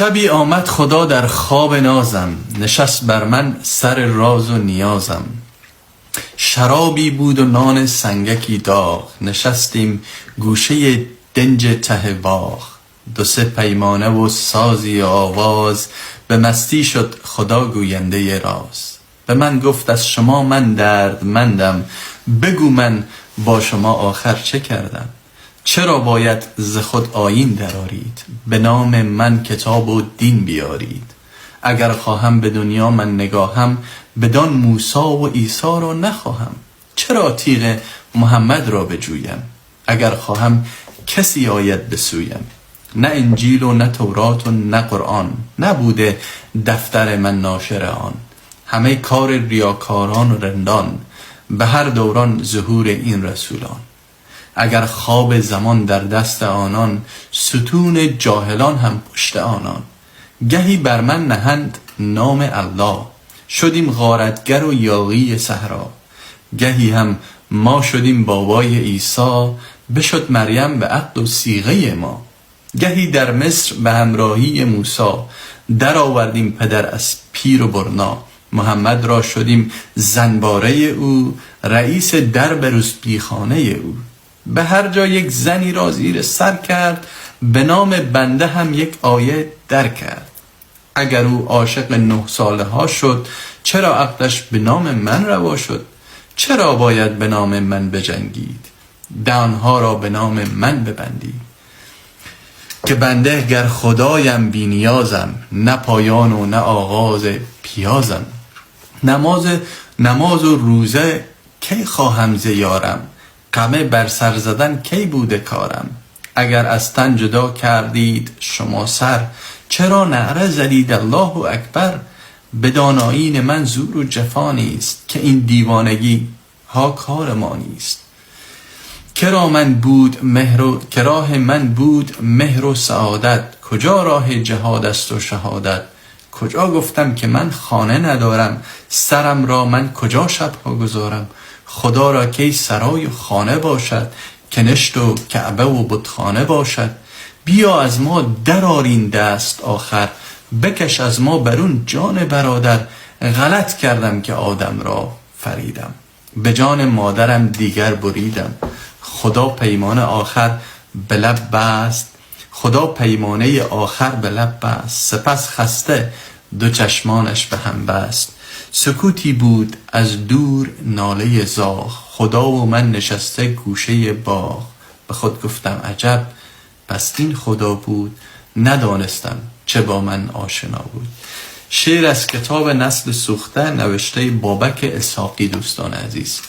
شبی آمد خدا در خواب نازم، نشست بر من سر راز و نیازم. شرابی بود و نان سنگکی داغ، نشستیم گوشه دنج ته باغ. دو سه پیمانه و سازی و آواز، به مستی شد خدا گوینده راز. به من گفت از شما من دردمندم، بگو من با شما آخر چه کردم. چرا باید ز خود آیین درآرید، به نام من کتاب و دین بیارید. اگر خواهم به دنیا من نگاهم، بدان موسی و عیسی را نخواهم. چرا تیغ محمد را بجویم، اگر خواهم کسی آید بسویم. نه انجیل و نه تورات و نه قرآن، نبوده دفتر من ناشر آن. همه کار ریاکاران و رندان، به هر دوران ظهور این رسولان. اگر خواب زمان در دست آنان، ستون جاهلان هم پشت آنان. گهی بر من نهند نام الله، شدیم غارتگر و یاغی صحرا. گهی هم ما شدیم بابای عیسی، بشد مریم به عقد و صیغه ما. گهی در مصر به همراهی موسی، در آوردیم پدر از پیر و برنا. محمد را شدیم زنباره او، رئیس درب روسپیخانه او. به هر جا یک زنی را زیر سر کرد، به نام بنده هم یک آیه در کرد. اگر او عاشق 9 ساله ها شد، چرا عقدش به نام من روا شد؟ چرا باید به نام من بجنگید، دهانها را به نام من ببندید؟ که بنده گر خدایم بی نیازم، نه پایان و نه آغاز پیازم. نماز و روزه کی خواهم ز یارم، قمه بر سر زدن کی بوده کارم. اگر از تن جدا کردید شما سر، چرا نعره زدید الله اکبر؟ بدان آیین من زور و جفا نیست، که این دیوانگی ها کار ما نیست. کرا من بود مهر و کراه من بود مهر و سعادت، کجا راه جهاد است و شهادت؟ کجا گفتم که من خانه ندارم، سرم را من کجا شبها گذارم؟ خدا را کی سرای و خانه باشد، کنشت و کعبه و بتخانه باشد. بیا از ما درآرین دست آخر، بکش از ما برون جان برادر. غلط کردم که آدم را فریدم، به جان مادرم دیگر بریدم. خدا پیمان آخر به لب بست، خدا پیمانه آخر به لب بست. سپس خسته دو چشمانش به هم بست. سکوتی بود از دور ناله زاغ، خدا و من نشسته گوشه باغ. به خود گفتم عجب پس این خدا بود، ندانستم چه با من آشنا بود. شعر از کتاب نسل سوخته نوشته بابک اسحاقی. دوستان عزیز،